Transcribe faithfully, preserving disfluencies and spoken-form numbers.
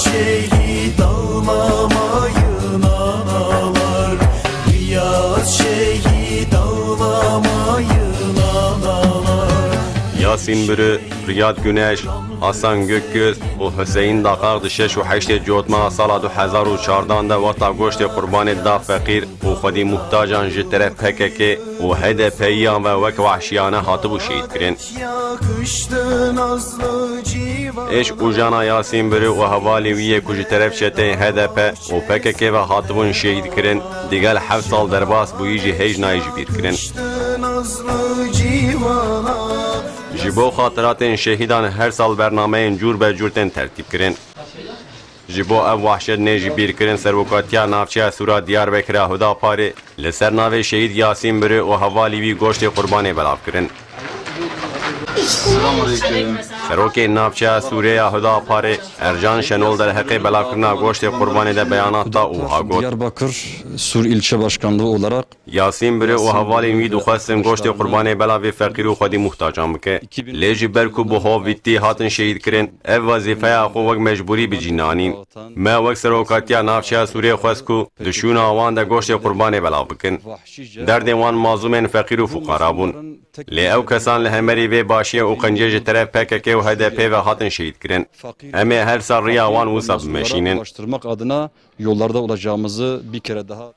Şehit ağlamayın analar, Riyaz şehit ağlamayın analar. Yasîn Biri, Riyad Güneş, Hasan Gökgöz û Hüseyin Dakar di şeş û heştê cotmana sala du hezar û çardan de wexta goştê qurbanê da feqîr û xwedî muhtacan ji teref P K K û H D P'yiyan ve wek wehşiyane hatibû şehîd kirin. Êş û jana Yasîn Biri û hevalê wî yê ku ji teref çeteyên H D P û P K K ve hatibûn şehîd kirin, digel heft sal derbas bûyî jî hêj nayê ji bîr kirin. Ji bo xatiratên şehîdan her sal bernameyên cûr be cûr tên tertîb kirin. Ji bo ev wehşet nê ji bîr kirin, Serokatiya Navçeya Sûra Diyarbekira Hudaparê li ser navê Şehîd Yasîn Biri û hevalî wî goştê qurbanê belav kirin. Serokê Navçeya Sûrê ya Hudaparê Ercan Şenol derheqê belavkirina goştê qurbanê de beyanat da û wiha got: Diyarbakır Sur İlçe Başkanlığı olarak Yasîn Biri û hevalên wî dixwestin goştê qurbanê belavê feqîr û xwedî muhtacan bike. Lê ji ber ku bi hovîtî hatin şehîd kirin, ev wezîfeya xwe wek mecbûrî bi cî nanîn. Me wek Serokatiya Navçeya Sûriyê xwest ku di şûna wan de goştê qurbanê belav bikin. Derdên wan mazlûmên feqîr û fuqara bûn. Lê ew kesan li hemerî vê başiyê û qencê ji teref P K K û H D P ve hatin şehîd kirin. Em ê her sal riya wan wisa bimeşînin. Ulaştırmak adına yollarda olacağımızı bir kere daha